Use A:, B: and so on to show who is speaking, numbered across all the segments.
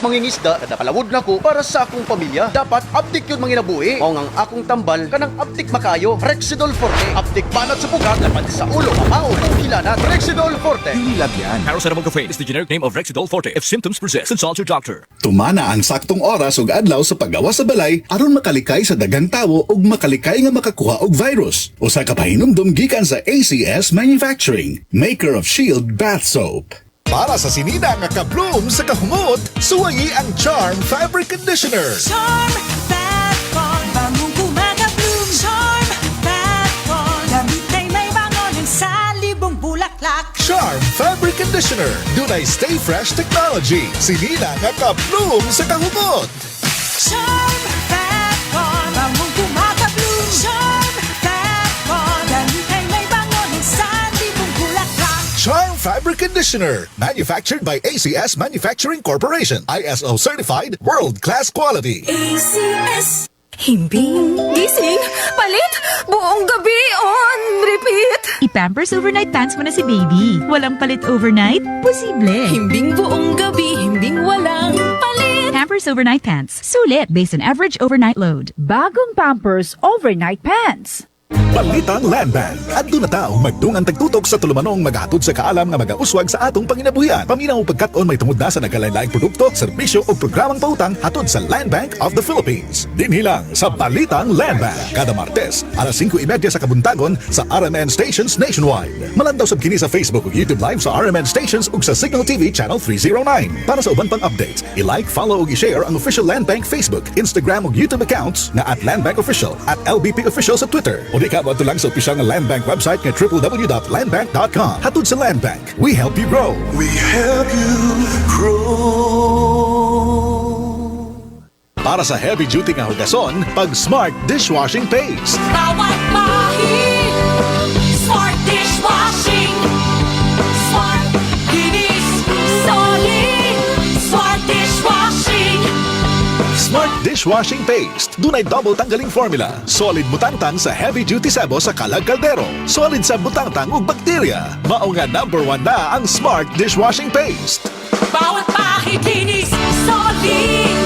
A: Mangingisda, kada palawod nako para sa akong pamilya. Dapat aptik yun manginabuhi. Mao nga ang akong tambal kanang aptik makayo. Rexidol Forte. Aptik banat sa bugak, lapad sa ulo, kamaon, hilanat. Rexidol Forte.
B: Unilab yan.
C: Paracetamol caffeine is the generic name of Rexidol Forte. If symptoms persist, consult your doctor.
D: Tumana ang saktong oras ug adlaw sa paggawas sa balay aron makalikay sa daghang tawo ug makalikay nga makakuha og virus. Usa ka pahinumdom gikan sa ACS Manufacturing, maker of Shield Bath Soap. Para sa sinina nga ka-bloom sa kahumot, suwayi ang Charm Fabric Conditioner.
E: Charm Fabcon, bangong kumaka-bloom. Charm Fabcon, gamit ay may bango ng salibong bulaklak.
D: Charm Fabric Conditioner. Dunay Stay Fresh Technology. Sinina nga ka-bloom sa kahumot.
E: Charm Fabcon, bangong kumaka-bloom. Charm Fabcon, gamit ay may bango ng salibong bulaklak.
D: Charm Fabric Conditioner. Manufactured by ACS Manufacturing Corporation. ISO certified, world-class quality.
E: ACS.
F: Himbing, gising, palit, buong gabi on repeat.
G: I-Pampers Overnight Pants mo na si baby. Walang palit overnight? Posible.
F: Himbing buong gabi, himbing walang palit.
G: Pampers Overnight Pants. Sulit based on average overnight load.
H: Bagong Pampers Overnight Pants.
D: Balitang Landbank. Adto na ta ug magdungan tagtutok sa tulumanong maghatod sa kaalam nga magauswag sa atong panginabuhian. Paminaw pagkat-on may tungod na sa nagkalain-laing produkto, serbisyo o programang pautang hatod sa Land Bank of the Philippines. Dinhi lang sa Balitang Land Bank. Kada Martes, alas 5:30 sa kabuntagon sa RMN stations nationwide. Malandaw sab kini sa Facebook ug YouTube Live sa RMN stations ug sa Cignal TV Channel 309. Para sa uban pang updates, i-like, follow ug i-share ang official Land Bank Facebook, Instagram ug YouTube accounts nga @LandBankOfficial, @LBPOfficial sa Twitter. O di ka moadto lang sa opisyal nga Land Bank website nga www.landbank.com. Hatod sa Land Bank, we help you grow.
I: We help you grow.
D: Para sa heavy duty nga hugason, pag Smart Dishwashing Paste.
E: Bawat bahid, Smart Dishwashing. Smart, linis, solid. Smart Dishwashing.
D: Smart Dishwashing Paste. Dunay double tanggaling formula. Solid mutangtang sa heavy duty sebo sa kalag kaldero. Solid sa butangtang ug bakterya. Mao nga number one na ang Smart Dishwashing Paste.
E: Bawat bahid, linis, solid.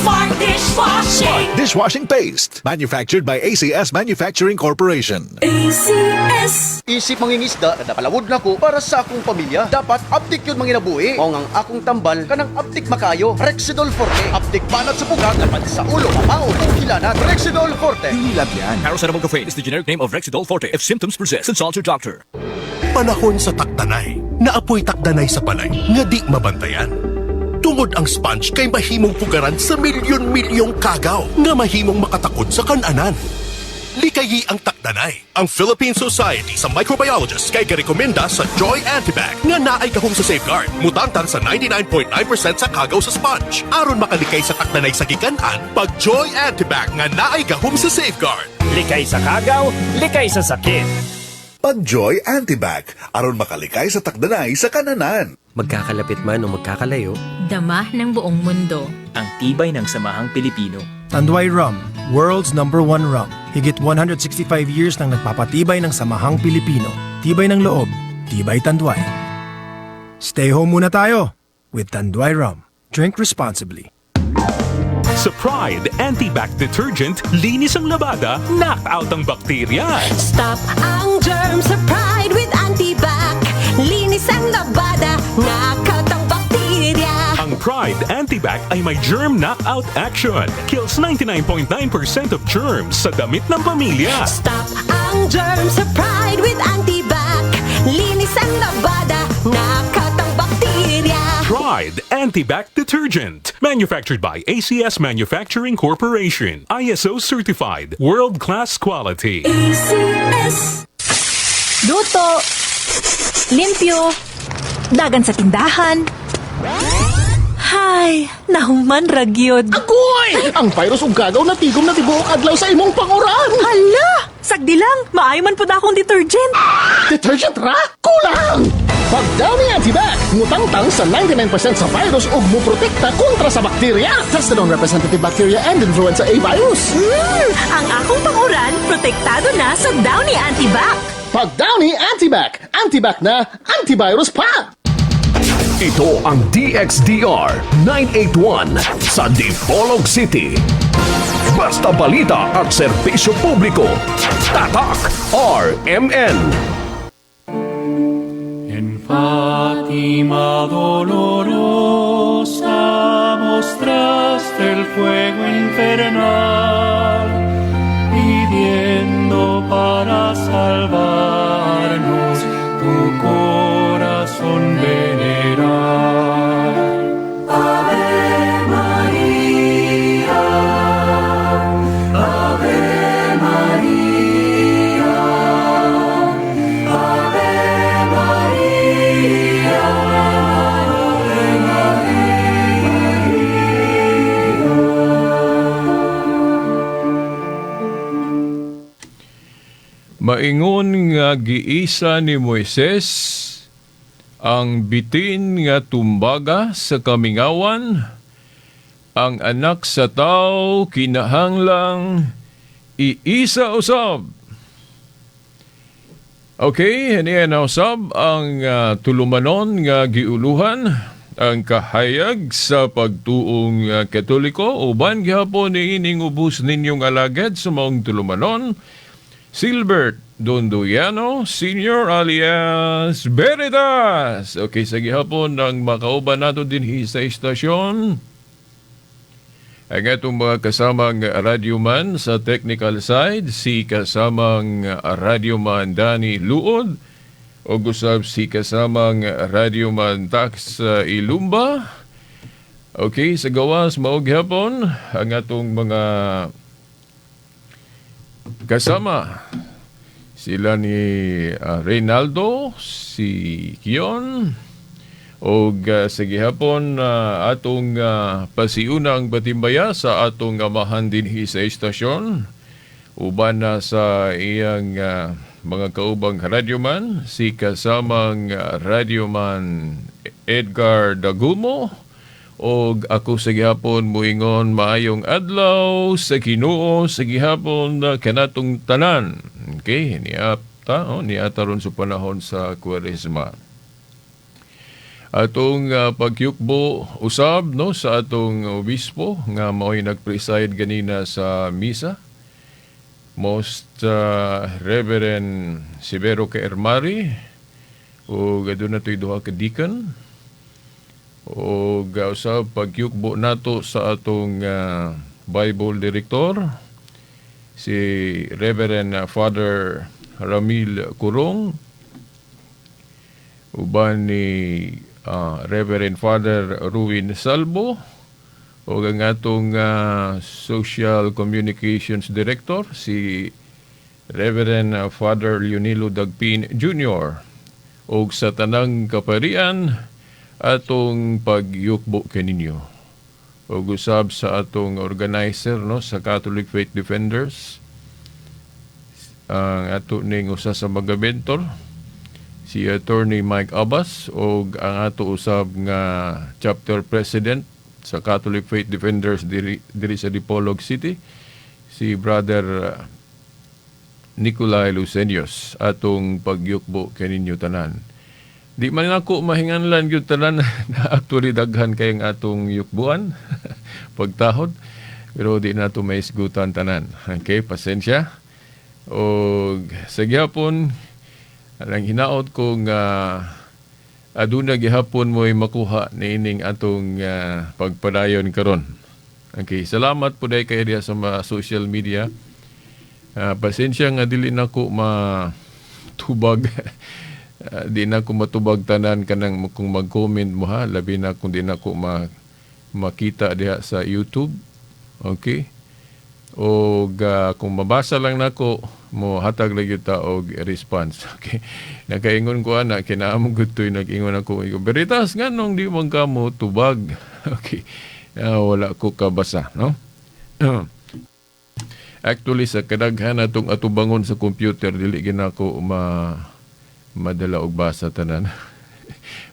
E: Smart Dishwashing.
D: Dishwashing Paste. Manufactured by ACS Manufacturing Corporation.
F: ACS.
A: Isip mangingisda, kada palawod nako para sa akong pamilya. Dapat aptik yun manginabuhi. Mao nga ang akong tambal kanang aptik makayo. Rexidol Forte. Aptik banat sa bugak, lapad sa ulo, kamaon, hilanat. Rexidol Forte.
B: Unilab yan.
C: Paracetamol caffeine is the generic name of Rexidol Forte. If symptoms persist, consult your doctor.
I: Panahon sa takdanay, naapoy takdanay sa balay nga di mabantayan. Tungod ang sponge kay mahimong pugaran sa milyon-milyong kagaw nga mahimong makatakod sa kananan. Likayi ang takdanay. Ang Philippine Society sa Microbiologists kay garekomenda sa Joy Antibac nga naay gahom sa safeguard. Mutangtang sa 99.9% sa kagaw sa sponge. Aron makalikay sa takdanay sa gikan-an, pag Joy Antibac nga naay gahom sa safeguard.
J: Likay sa kagaw, likay sa sakit.
D: Pag Joy Antibac, aron makalikay sa takdanay sa kananan.
K: Magkakalapit man o magkakalayo,
F: Dama ng buong mundo.
J: Ang tibay ng samahang Pilipino.
L: Tanduay Rum, world's number one rum. Higit 165 years nang nagpapatibay ng samahang Pilipino. Tibay ng loob, tibay Tanduay. Stay home muna tayo with Tanduay Rum. Drink responsibly.
M: Sa Pride Anti-Bac Detergent, linis ang labada, knock out ang bakterya.
F: Stop ang germs sa Pride with Antibac. Linis ang labada, knockout ang bakterya.
M: Ang Pride Anti-Bac ay may germ knockout action. Kills 99.9% of germs sa damit ng pamilya.
F: Stop ang germs sa Pride with Antibac. Linis ang labada, knockout ang bakterya.
M: Pride Anti-Bac Detergent. Manufactured by ACS Manufacturing Corporation. ISO certified. World-class quality.
F: ACS.
G: Luto. Limpyo. Dagan sa tindahan. Hay, nahuman ra gyud.
N: Agoy! Ang virus ug kagaw na tigom na tibuok adlaw sa imong panguran.
G: Hala! Sagdi lang, maayo man pud akong detergent.
N: Detergent ra? Kulang! Pag Downy Antibac, mutangtang sa 99% sa virus ug muprotekta kontra sa bakterya. Tested on representative bacteria and influenza A virus.
G: Ang akong panguran, protektado na sa Downy Antibac.
N: Pag Downy Antibac, Antibac na, antivirus pa!
B: Ito ang DXDR 981 sa Dipolog City. Basta balita at serbisyo publiko. Tatak RMN.
O: En Fátima dolorosa mostraste el fuego infernal, pidiendo para salvarnos tu corazón venerar.
E: Ave María, Ave María, Ave María, Ave María.
P: Maingon nga giisa ni Moises ang bitin nga tumbaga sa kamingawan, ang anak sa tao kinahanglang iisa usab. Okay, niya na usab ang tulumanon nga giuluhan ang kahayag sa pagtuong Katoliko uban gihapon niining ubos ninyong alagad sa maong tulumanon, Silbert Dondoyano Senior alias Veritas. Okay, sa gihapon ang makauban nato dinhi sa istasyon, ang atong mga kasamang radyoman sa technical side, si kasamang radyoman Danny Luod, o usab si kasamang radyoman Tax Ilumba. Okay, sa gawas mao gihapon ang atong mga kasama. Sila ni Reynaldo, si Kion, og sa gihapon atong pasiunang patimbaya sa atong amahan dinhi sa istasyon uban na sa iyang mga kaubang radyoman, si kasamang radyoman Edgar Dagumo, og ako sa gihapon muingon maayong adlaw sa Ginoo sa gihapon kanatong tanan. Okay, niata oh, niata ron sa panahon sa Kuwaresma. Atong pagyukbo usab, no, sa atong obispo nga mao'y nag-preside ganina sa misa. Most Reverend Severo K. Ermari ug aduna to'y duha ka deacon, ug usab pagyukbo nato sa atong Bible director, si Reverend Father Ramil Kurong, uban ni Reverend Father Ruin Salvo, ug ang atong Social Communications Director, si Reverend Father Leonilo Dagpin Jr., ug sa tanang kaparian atong pagyukbo kaninyo, ug usab sa atong organizer, no, sa Catholic Faith Defenders, ang ato ning usa sa mga mentor, si Attorney Mike Abbas, ug ang ato usab nga chapter president sa Catholic Faith Defenders diri sa Dipolog City, si Brother Nicolai Lucenios, atong pagyukbo kaninyo tanan. Di man ako mahinganlan gyud tanan na actually daghan kayong atong yukbuan pagtahod, pero di na to maisgutan tanan. Okay, pasensya. Og sa gihapon ang hinaot ko nga aduna gihapon mo'y makuha niining atong pagpadayon karon. Okay, salamat po dahil kayo diha sa mga social media. Pasensya nga dili nako matubag. Di na ko matubag tanan kanang kung mag-comment mo ha, labi na kung di na ko makita diha sa YouTube. Okay? O kung mabasa lang nako, mo hatag lagi ta og response. Okay. Nakaingon ko ana, kinaamong gud nag-ingon ako, "Veritas, nganong di man ka mo tubag?" Okay. Wala ko kabasa, no? Actually, sa kadaghan atong atubangon sa computer, dili ginako ma madala og basa tanan.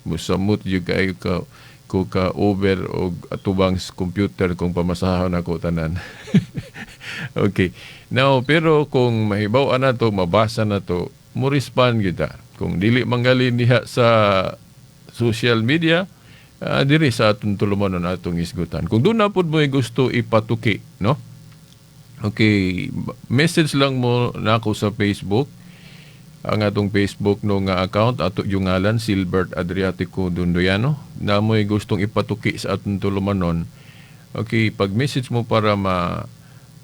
P: Musamot jud kaayo ka ko ka over og atubang sa computer kung pamasahon ako tanan. Okay. Now, pero kung mahibaw na to, mabasa na to, mo respond kita. Kung dili manggalin diha sa social media, Diri sa atong tulumanon atong isgutan. Kung doon na pod mo gusto ipatuki, no? Okay, message lang mo nako sa Facebook. Ang atong Facebook no nga account, ato yung ngalan Silbert Adriatico Dundoyano, na mo'y gustong ipatuki sa atong tulumanon. Okay, pag message mo para ma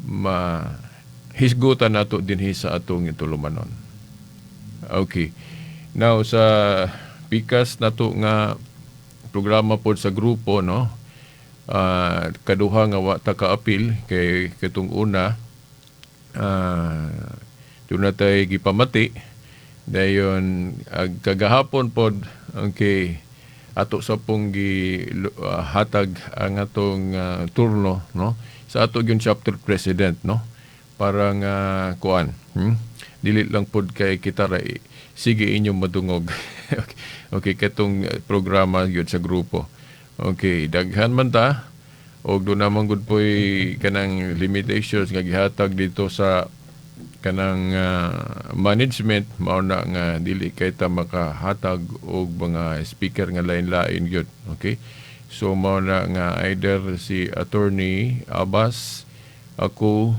P: ma hisgutan nato dinhi sa atong tulumanon. Okay. Now sa pikas nato nga programa pod sa grupo, no? Kaduha nga wa ta kaapil kay katong una doon na tay gipamati dayon kagahapon pod. Okay, ato sa pong gi hatag ang atong turno, no, sa ato yung chapter president, no, para nga kuan, Dili lang pod kay kita ra sige inyong madungog. Okay, katong programa gyud sa grupo. Okay, daghan man ta og doon naman gud po'y kanang limitations nga gihatag dito sa kanang management, mao na nga dili kay ta makahatag og mga speaker nga lain-lain gyud. Okay, so mao na nga either si Attorney Abbas, ako,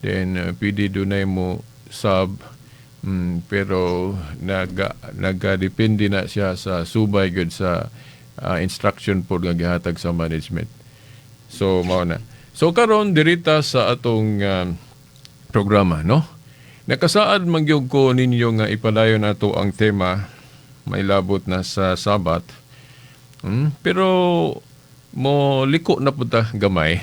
P: then PD dunay mo sub, pero nagadepende na siya sa subay gyud sa instruction po nga gihatag sa management. So mao na. So karon dirita sa atong programa, no? Nakasaad man gyud ko ninyo nga ipadayon nato ang tema may labot na sa Sabat. Pero mo liko na pud ta gamay.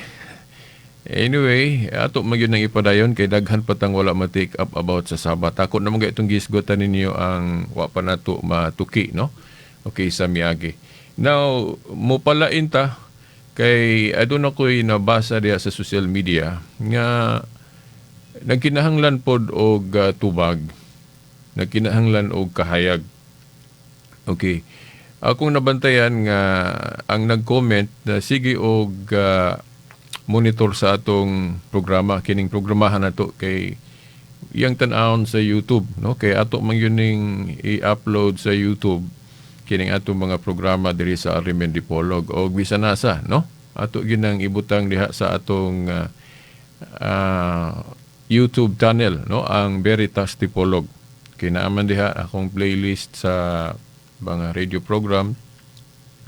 P: Anyway, ato man gyud nang ipadayon kay daghan pa tang wala ma-take up about sa Sabat. Ako naman gay itong gisgutan ninyo ang wa pa nato matuki, no? Okay, sa miagi. Now, mo palain ta kay aduna ko'y nabasa diha sa social media nga nagkinahanglan pod og tubag. Nagkinahanglan og kahayag. Okay. Akong nabantayan nga ang nag-comment na sige og monitor sa atong programa, kining programahan nato kay iyang tan-awon sa YouTube, no, kay ato man yun ning i-upload sa YouTube kining atong mga programa diri sa RMN Dipolog og bisan asa, no, ato ginang ibutang diha sa atong YouTube channel, no, ang Veritas Dipolog. Kinaaman diha akong playlist sa mga radio program.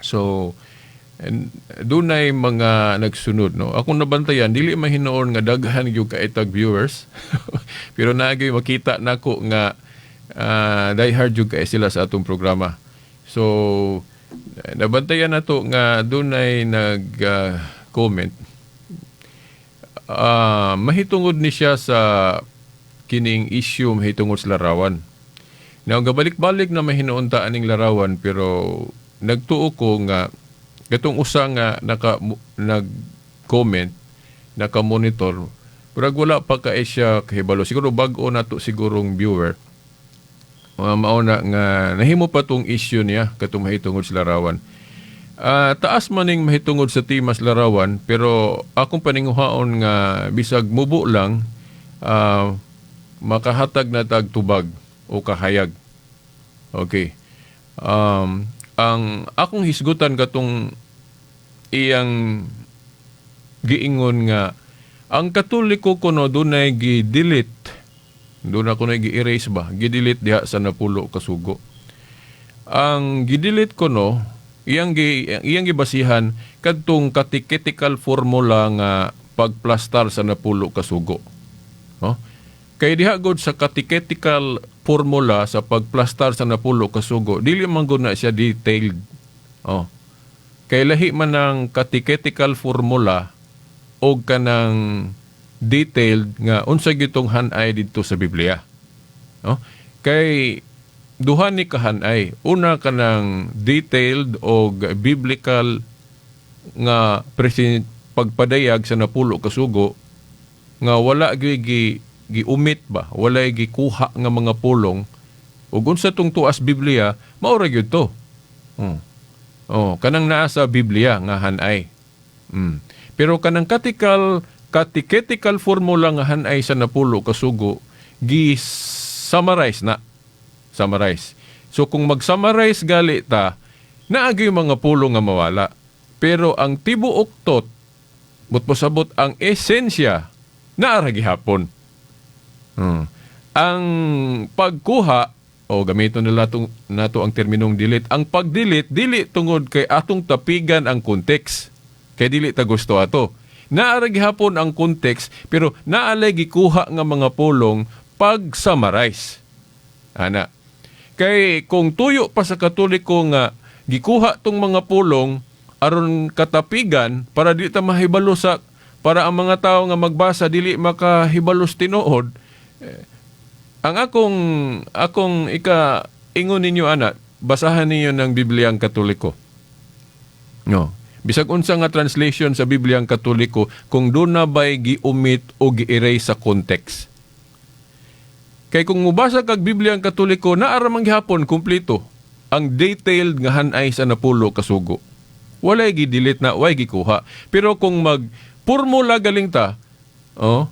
P: So and dunay mga nagsunod, no. Akong nabantayan, dili mahinuon nga daghan gyud kaitag viewers, pero naagay makita nako nga die hard gyud kay sila sa atong programa. So nabantayan nato nga dunay nag comment, mahitungod ni siya sa kining issue mahitungod sa larawan. Now, gabalik-balik na mahinuon ta aning larawan, pero nagtuo ko nga katong usa nga nag-comment, naka-monitor, murag wala pa kay siya kahibalo. Siguro bag-o na to sigurong viewer. Mao na nga nahimo pa tong issue niya katong mahitungod sa larawan. Taas maning mahitungod sa tema sa larawan, pero akong paninguhaon nga bisag mubo lang makahatag na tag tubag o kahayag. Okay. Ang akong hisgutan katong iyang giingon nga ang Katoliko kuno dunay gi-delete, doon ako na gi-erase ba, gi-delete diha sa napulo kasugo. Ang gi-delete kuno, iyang gibasihan kadtong catechetical formula nga pagplastar sa napulo kasugo. No? Kay diha gud sa catechetical formula sa pagplastar sa napulo kasugo, dili man gud na siya detailed. Oh. Kay lahi man ang catechetical formula og kanang detailed nga unsa gitong hanay didto sa Biblia. No? Kay duha ni kahanay. Una, kanang detailed og biblical nga pagpadayag sa napulo kasugo nga wala gyud gi-omit ba, wala gikuha nga mga pulong ug unsa tong tuas Biblia, mao ra gyud to. Oh, kanang naa sa Biblia nga hanay. Pero kanang catechetical formula nga hanay sa napulo kasugo, gi-summarize na. Summarize. So kung mag-summarize gali ta, Naagay mga pulong nga mawala. Pero ang tibuok tot, but pasabot ang esensya, naara gihapon. Ang pagkuha, o gamiton nila nato ang terminong delete. Ang pag-delete, dili tungod kay atong tapigan ang context. Kay dili ta gusto ato. Naara gihapon ang context, pero naalay gikuha nga mga pulong pag-summarize. Ana. Kay kung tuyo pa sa Katoliko nga gikuha tong mga pulong aron katapigan para di ta mahibalo sa, para ang mga tao nga magbasa dili makahibalos tinuod, ang akong ika ingon ninyo ana, basahan ninyo ng Bibliang Katoliko. No. Bisag unsa nga translation sa Bibliang Katoliko, kung doon na ba'y gi-omit o gi-erase sa context. Kay kung mubasa kag Bibliang Katoliko, naara man gihapon kumpleto ang detailed nga hanay sa napulo kasugo. Walay gi-delete na, walay gikuha. Pero kung mag-formula galing ta, oh,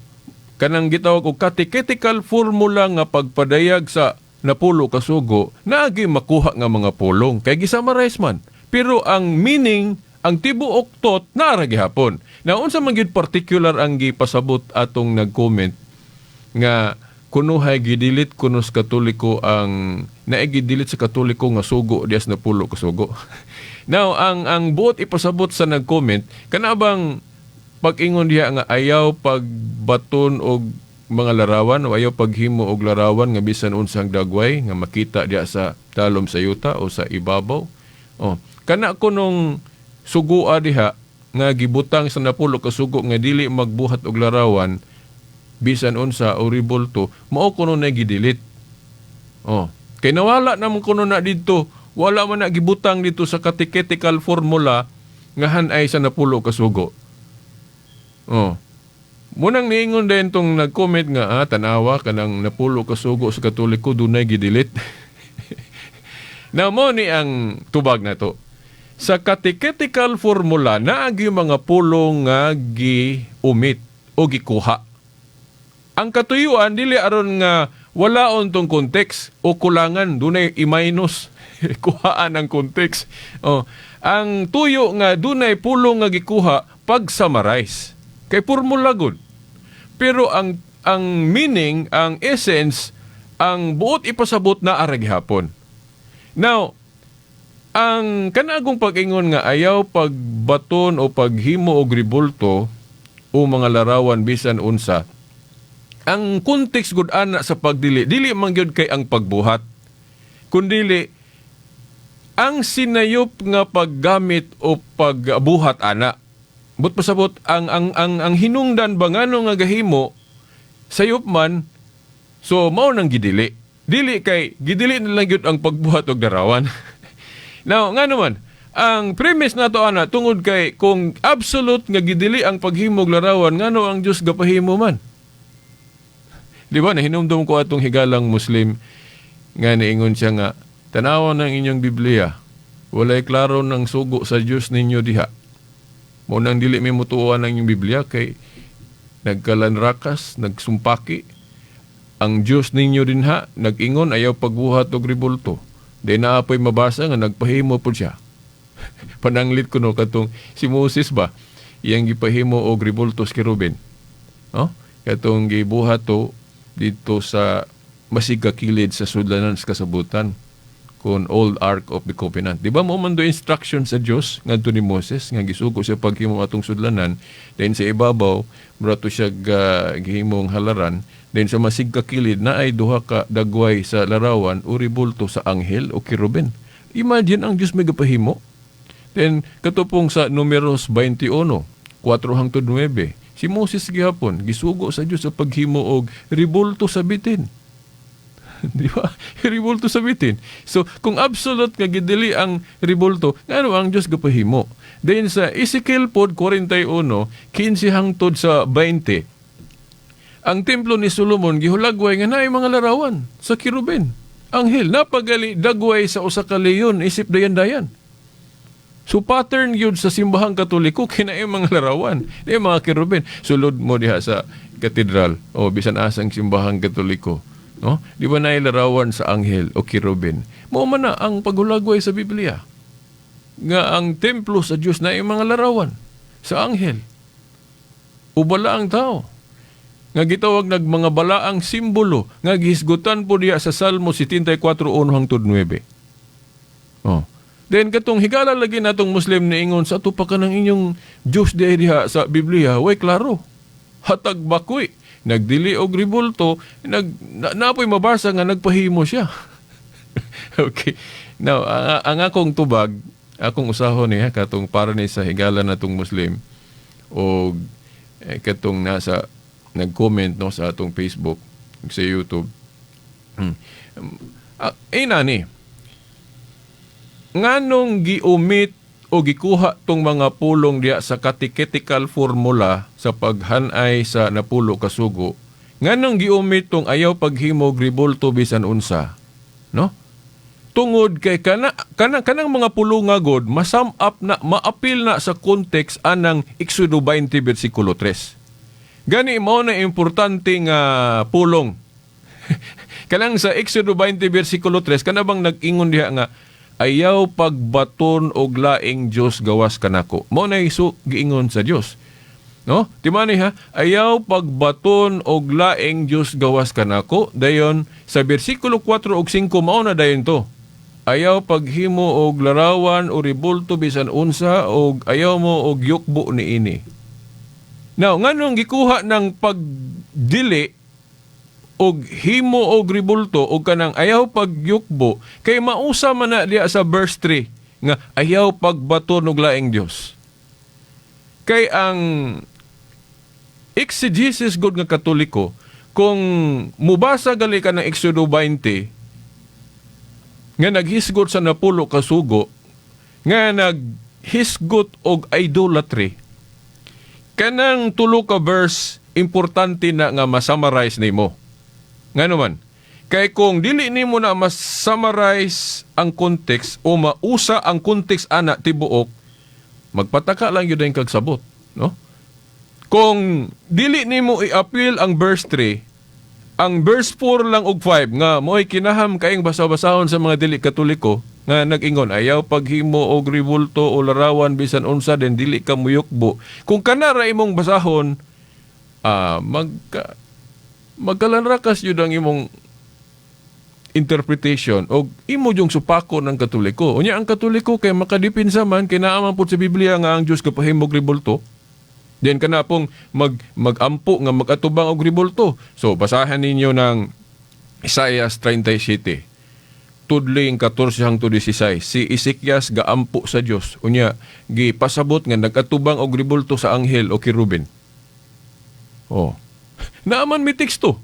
P: kanang gitawag og catechetical formula nga pagpadayag sa napulo kasugo, naagi makuha nga mga pulong. Kay gisummarize man. Pero ang meaning, ang tibuok tot, naara gihapon. Na unsa man gyud particular ang gipasabot atong nag-comment nga kunuhay gidelete kuno sa Katoliko ang naay gidelete sa Katoliko nga sugo dias napulo kasugo. Now, ang buot ipasabot sa nag-comment, kana bang pag-ingon diha nga ayaw pagbaton og mga larawan o ayaw paghimo og larawan nga bisan unsang dagway nga makita diha sa talom sa yuta o sa ibabaw. Oh, kana kunong sugua diha nga gibutang sa napulo ka sugo nga dili magbuhat og larawan bisan unsa o ribulto, mao kuno na gidelete. Oh, kay nawala naman kuno na didto, wala man na gibutang dito sa catechetical formula nga hanay sa napulo ka sugo. Oh. Munang niingon din tong nag-comment nga, tanawa kanang napulo ka sugo sa Katoliko dunay gidelete. Now mo ni ang tubag na to. Sa catechetical formula naagi mga pulong nga gi-omit o gikuha. Ang katuyuan dili aron nga walaon tong context o kulangan, dunay i-minus kuhaan ang context. Oh, ang tuyo nga dunay pulong nga gikuha pag-summarize. Kay formula gud. Pero ang meaning, ang essence, ang buot ipasabot na ara gihapon. Now, ang kanagong pag-ingon nga ayaw pagbaton o paghimo og ribulto o mga larawan bisan unsa, ang context gud ana sa pagdili, dili man gyud kay ang pagbuhat, kundili ang sinayop nga paggamit o pagbuhat ana. But pasabot ang hinungdan ba ngano nga gahimo sayop man, so mao nang gidili. Dili kay gidili na lang gyud ang pagbuhat og larawan. Now, ngano man, ang premise nato ana tungod kay kung absolute nga gidili ang paghimog larawan, ngano ang Dios gapahimo man? Di ba, nahinumdum ko atong higalang Muslim nga niingon siya nga, tanawan ng inyong Biblia, walay klaro ng sugo sa Dios ninyo diha. Mao nang dili mi mutuoan ang inyong Biblia kay nagkalanrakas, nagsumpaki. Ang Dios ninyo dinha nag-ingon ayaw pagbuhat og ribulto. Di na apoy mabasa nga nagpahimo pud siya. Pananglit ko no katong si Moses ba iyang gipahimo og ribulto sa kerubin. No? Katong gibuhat to dito sa masigakilid sa sudlanan sa kasabutan kon Old Ark of the Covenant. Di ba mo man do instruction sa Dios ngadto ni Moses nga gisugo siya paghimo atong sudlanan, then sa ibabaw mura to siya gihimong halaran, then sa masigkakilid na ay duha ka dagway sa larawan o ribulto sa anghel o kerubin. Imagine ang Dios may gapahimo. Then katupong sa Numeros 21, 4 hangtod 9, si Moses gihapon gisugo sa Dios sa paghimo og ribulto sa bitin. Di ba? Ribulto sa bitin. So, kung absolute nga gidili ang ribulto, ngano ang Dios gapahimo? Then sa Ezekiel pod 41, 15 hangtod sa 20, ang templo ni Solomon gihulagway nga naay mga larawan sa kerubin. Anghel, napagali dagway sa usa ka leyon isip dayan-dayan. So pattern gyud sa simbahang Katoliko kinaay mga larawan, di mga kerubin. Sulod mo diha sa katedral o bisan asang simbahang Katoliko, no? Di ba naay larawan sa anghel o kerubin? Mao man na ang paghulagway sa Biblia. Nga ang templo sa Dios na mga larawan sa anghel o balaang tao nga gitawag nag mga balaang simbolo nga gihisgutan po diya sa Salmo 74:1 hangtod 9. Oh. Then katong higala lagi natong Muslim niingon sa ato pa kanang inyong Dios diha diha sa Biblia, way klaro. Hatag bakoy, nagdili og ribulto, napoy mabasa nga nagpahimo siya. Okay. Now, ang akong tubag, akong usahon niya katong para ni sa higala natong Muslim o katong nasa nag-comment, no, sa atong Facebook, sa YouTube. Inani nganong gi-omit o gikuha tong mga pulong diya sa catechetical formula sa paghanay sa napulo ka sugo? Nganong gi-omit tong ayaw paghimog ribulto bisan unsa, no? Tungod kay kana kana kanang mga pulong nga god masum up na, maapil na sa context anang Exodo 20 versikulo 3. Gani mao na importante nga pulong kanang sa Exodo 20 versikulo 3, kana bang nag-ingon diha nga ayaw pagbaton og laing Dios gawas kanako. Mao na isu giingon sa Dios. No? Timani ha, ayaw pagbaton og laing Dios gawas kanako. Dayon sa bersikulo 4 ug 5, mao na dayon to. Ayaw paghimo og larawan o ribulto bisan unsa og ayaw mo og yukbo niini. Now, nganong gikuha ng pagdili og himo og ribulto og kanang ayaw pagyukbo? Kay mausa man na diya sa verse 3 nga ayaw pagbaton og laing Dios. Kay ang exegesis god nga Katoliko, kung mubasa gali ka ng Exodo 20 nga naghisgot sa napulo ka sugo nga naghisgot og idolatry, kanang tulo ka verse importante na nga ma-summarize nimo. Ngano man? Kay kung dili nimo na ma-summarize ang context o mausa ang context ana tibuok, magpataka lang yun ang kagsabot, no? Kung dili nimo i-appeal ang verse 3, ang verse 4 lang og 5 nga mo'y kinaham kaayong basa-basahon sa mga dili Katoliko nga nag-ingon ayaw paghimo og ribulto o larawan bisan unsa, den dili ka muyukbo. Kung kana ra imong basahon, magkalanrakas yun ang imong interpretation o imo yung supako ng Katoliko. Unya ang Katoliko kay makadipinsa man kay naa man pud sa Biblia nga ang Dios kapahimog ribulto. Then kana pong magampo nga magatubang og ribulto. So basahan ninyo ng Isaias 37. Tudling 14 hangtod 16. Si Ezekias gaampo sa Dios. Unya gipasabot nga nagatubang og ribulto sa anghel o kerubin. Oh. Naaman mi teksto.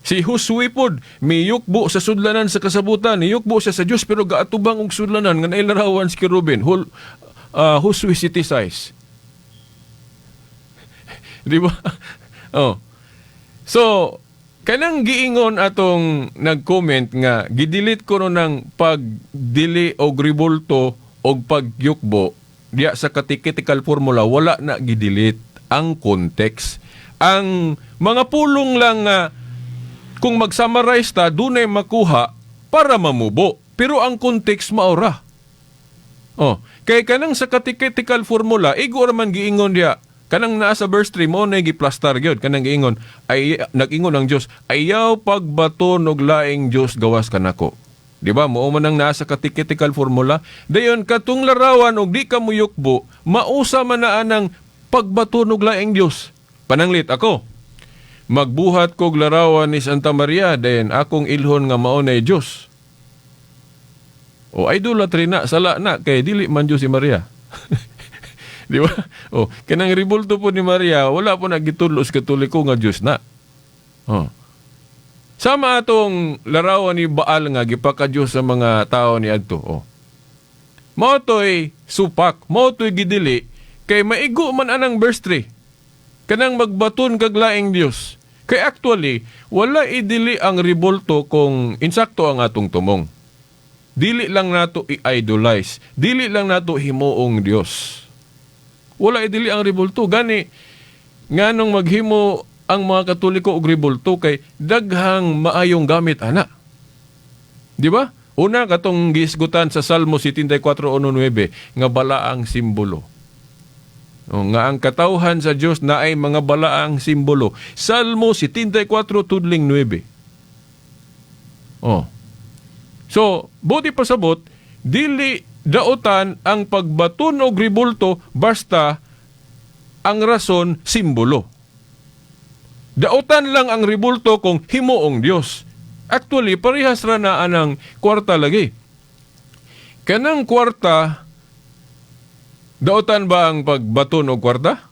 P: Si Josue pod miyukbo sa sudlanan sa kasabutan, niyukbo siya sa Dios pero gaatubang og sudlanan nga nailarawan si kerubin. Josue city size. Di ba? Oh. So, kanang giingon atong nag-comment nga gidelete ko no ng pagdili og ribulto og pagyukbo diya sa catechetical formula, wala na gidelete ang context. Ang mga pulong lang nga kung mag-summarize ta, dunay makuha para mamubo. Pero ang context maura. Oh, kay kanang sa catechetical formula, igo ra man giingon diya. Kanang naa sa verse 3 mo na giplastar gyud kanang giingon ay nag-ingon ang Dios ayaw pagbaton og laing Dios gawas kanako. Di ba? Mao man ang naa sa catechetical formula. Dayon katong larawan og di ka muyukbo, mausa man na anang pagbaton og laing Dios. Pananglit ako, magbuhat kog larawan ni Santa Maria, dayon akong ilhon nga mao na Dios. O idolatry na, sala na kay dili man Dios si Maria. Di ba? O kanang ribulto po ni Maria, wala po nagitudlo sa Katoliko nga Dios na. Oh. Sama atong larawan ni Baal nga gipaka-Dios sa mga tao ni adto. Oh. Mao to'y supak, mao to'y gidili kay maigo man anang verse 3. Kanang magbaton kag laing Dios. Kay actually, wala idili ang ribulto kung insakto ang atong tumong. Dili lang nato i-idolize. Dili lang nato himuong Dios. Wala idili ang ribulto. Gani, nganong maghimo ang mga Katoliko og ribulto kay daghang maayong gamit ana. Di ba? Una, katong gisgutan sa Salmo 74:9 nga balaang simbolo. O, nga ang katawhan sa Dios na ay mga balaang simbolo. Salmo 74 tudling 9. Oh. So, buot pasabot, dili daotan ang pagbaton og ribulto basta ang rason simbolo. Daotan lang ang ribulto kung himuong Dios. Actually, parehas ra na anang kwarta lagi. Kanang kwarta, daotan ba ang pagbaton og kwarta?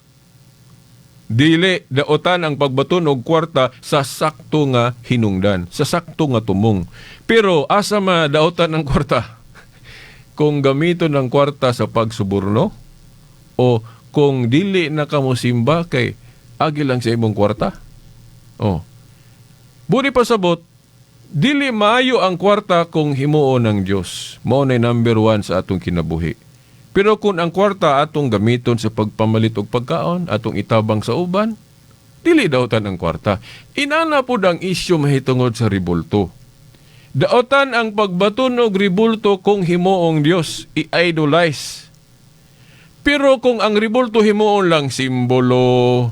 P: Dili daotan ang pagbaton og kwarta sa sakto nga hinungdan, sa sakto nga tumong. Pero asa ma daotan ang kwarta? Kung gamiton ang kwarta sa pagsuborno o kung dili na ka mosimba kay agi lang sa imong kwarta? Oh. Buot pasabot, dili maayo ang kwarta kung himuon ng Dios. Mao na number one sa atong kinabuhi. Pero kung ang kwarta atong gamiton sa pagpamalit og pagkaon, atong itabang sa uban, dili daotan ang kwarta. Inana pod ang isyu mahitungod sa ribulto. Daotan ang pagbaton og ribulto kung himuong Dios, i-idolize. Pero kung ang ribulto himuon lang simbolo,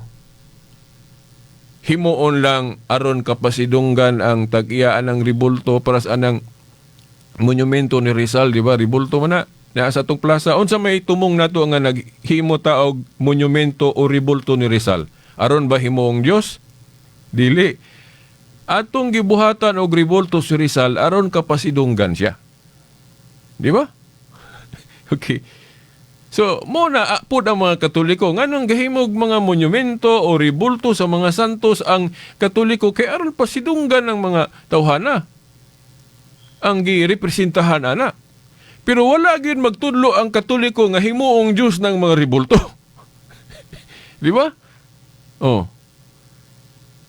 P: himuon lang aron kapasidunggan ang tag-iyaan ng ribulto para sa anang monumento ni Rizal, di ba? Ribulto man na. Naa sa atong plaza. Unsa may tumong nato nga naghimo ta og monumento o ribulto ni Rizal? Aron ba himuong Dios? Dili. Atong gibuhatan og ribulto si Rizal aron kapasidunggan siya. Di ba? Okay. So, mao na pud ang mga Katoliko. Nganong gahimog mga monumento o ribulto sa mga santos ang Katoliko kay aron pasidunggan ng mga tawhana? Ang girepresentahan ana. Pero wala gyud magtudlo ang Katoliko nga himuong Diyos ng mga ribulto. Di ba? Oh.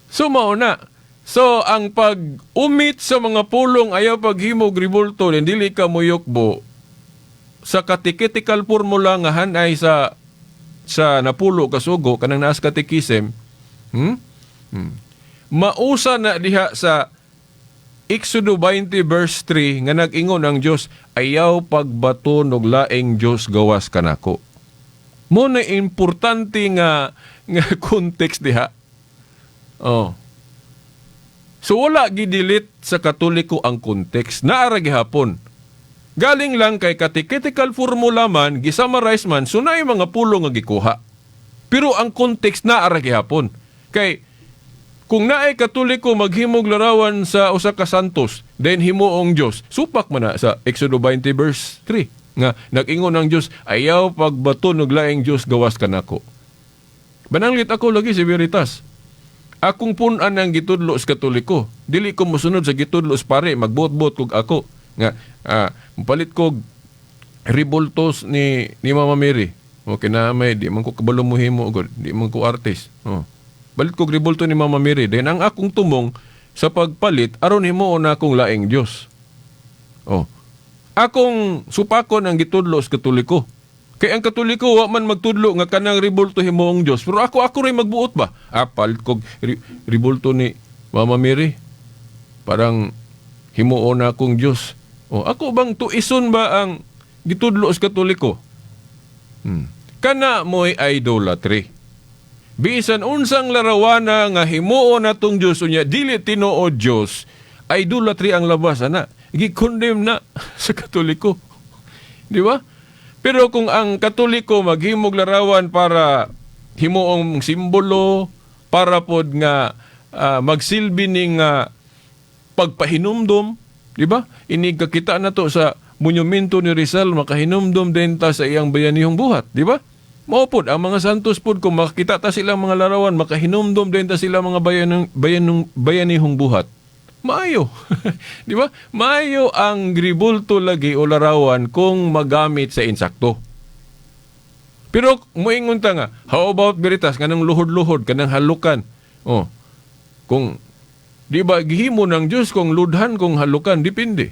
P: So mao na. So ang pag-umit sa mga pulong ayaw paghimog ribulto, dili ka muyukbo sa catechetical formula nga hanay sa napulo ka sugo kanang naas catechism, Mausa na diha sa Exodo 20 verse 3 nga nag-ingon ang Dios, "Ayaw pagbaton og laing Dios gawas kanako." Mao na importante nga context diha. Oh. So wala gidelete sa Katoliko ang context. Naara gihapon. Galing lang kay catechetical formula man, gisummarize man, so naay mga pulong nga gikuha. Pero ang context naara gihapon. Kay kung naay Katoliko maghimog larawan sa usa ka santos, then himuong Dios, supak man na sa Exodo 20 verse 3 nga nag-ingon ang Dios, "Ayaw pagbaton og laing Dios gawas kanako." Bananglit ako lagi si Veritas. Akong pun-an ang gitudlo sa Katoliko. Dili ko mosunod sa gitudlo sa pare, magbuot-buot kog ako nga palit kog ribultos ni Mama Mary. Okay na may di man ko kabalo mohimo gud, di man ko artist. Oh. Palit kog ribulto ni Mama Mary. Then ang akong tumong sa pagpalit aron himuon na akong laing Dios. Oh. Akong supakon ang gitudlo sa Katoliko. Kay ang Katoliko wa man magtudlo nga kanang ribulto himuong Dios. Pero ako rin magbuot ba? Palit kog ribulto ni Mama Mary. Parang himuon na akong Dios. Oh, ako bang tuison ba ang gitudlo sa Katoliko? Kana mo'y idolatry. Bisan unsang larawana nga himuon natong Dios unya dili tinuod Dios, idolatry ang labas ana. Gi-condemn na sa Katoliko. Di ba? Pero kung ang Katoliko maghimog larawan para himuong simbolo, para pod nga magsilbi ning pagpahinumdom, di ba? Inig kakita na to sa monumento ni Rizal, makahinumdom din ta sa iyang bayanihong buhat, di ba? Mao pod ang mga santos pod, kung makakita ta sila mga larawan, makahinumdom din ta sila mga bayanihong buhat. Maayo. Di ba? Maayo ang ribulto lagi o larawan kung magamit sa insakto. Pero muingon ta nga, how about Veritas kanang luhod-luhod, kanang halukan? Oh. Kung di ba gihimo ng Dios kung ludhan, kung halukan, depende.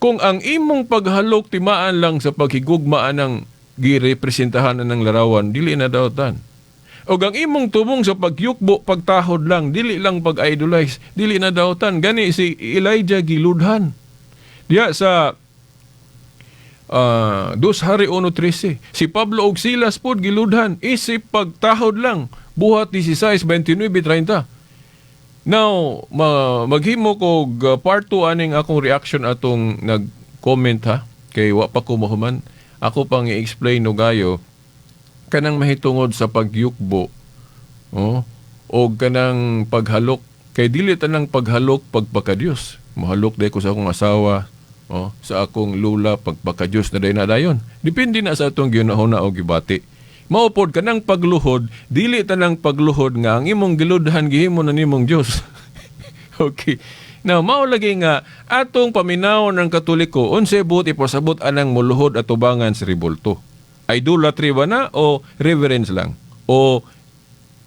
P: Kung ang imong paghalok timaan lang sa paghigugmaan ng girepresentahan ng larawan, dili na daotan. O ang imong tumong sa pagyukbo, pagtahod lang, dili lang pag-idolize, dili na daotan. Gani si Elijah giludhan. Diya sa Dos Hari 1:13, si Pablo og Silas pod giludhan isip pagtahod lang, Buhat 16:29-30. Now, maghimo ko part 2 aning akong reaction atong nag-comment ha, kay wa pa ko mahuman. Ako pang i-explain no gayo kanang mahitungod sa pagyukbo, oh, o kanang paghalok, kay dili tanang paghalok pagpakadiyos. Mohalok day ko sa akong asawa, oh, sa akong lula, pagpakadiyos na day na dayon. Depende na sa atong gihunahuna o gibati. Mao pod kanang pagluhod, dili tanang pagluhod nga ang imong giludhan gihimo na nimong Dios. Okay. Now, mao lagi nga atong paminawon ng Katoliko, unsay buot ipasabot anang muluhod at tubangan sa rebulto. Idolatry ba na o reverence lang? O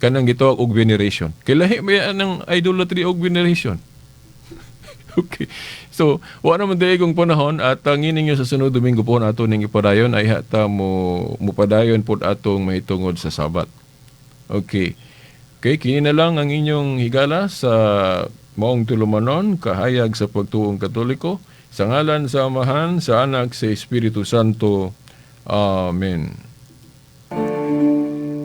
P: kanang gitawag og veneration? Kay lahi ba yan ang idolatry og veneration? Okay. So, wa naman dayong panahon at ang ninyo sa sunod Domingo po nato ning ipadayon ay hata mo mupadayon pod atong mahitungod sa Sabat. Okay. Okay, kini na lang ang inyong higala sa maong tulumanon, kahayag sa pagtuong Katoliko, sa ngalan sa Amahan, sa Anak, sa Espiritu Santo. Amen.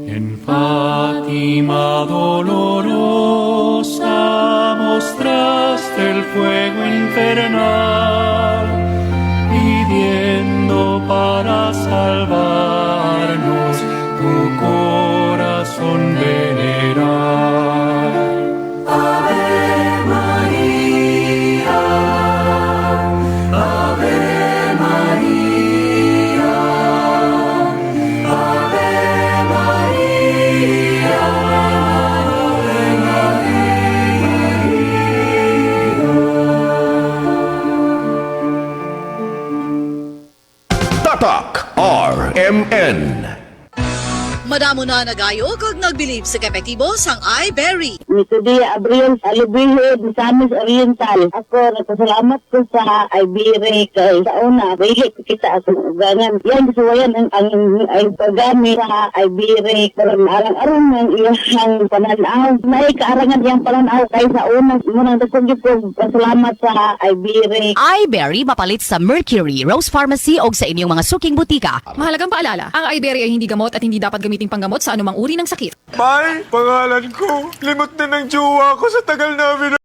O: En Fátima dolorosa mostraste el fuego infernal, pidiendo para salvarnos tu corazón venerar.
E: Ave María, Ave María, Ave María, Ave María.
B: Tatak RMN.
Q: Madamo na nagayo kag nagbilib sa epektibo sang iBerry.
R: Nito dia Abril Alubihod, Misamis Oriental. Ako, nagpasalamat ko sa Ibeere kay sa una, dili ko kita akong ugangan. Yan, suwayan ang paggamit sa Ibeere. Pero arang-arang ng iyang pananaw. May kaarangan iyang pananaw kay sa una. Munang dagkong ko pasalamat sa Ibeere.
S: iBerry mapalit sa Mercury, Rose Pharmacy o sa inyong mga suking butika.
T: Mahalagang paalala, ang iBerry ay hindi gamot at hindi dapat gamiting panggamot sa anumang uri ng sakit.
U: May, pangalan ko. Limot na ng jowa ko sa tagal namin.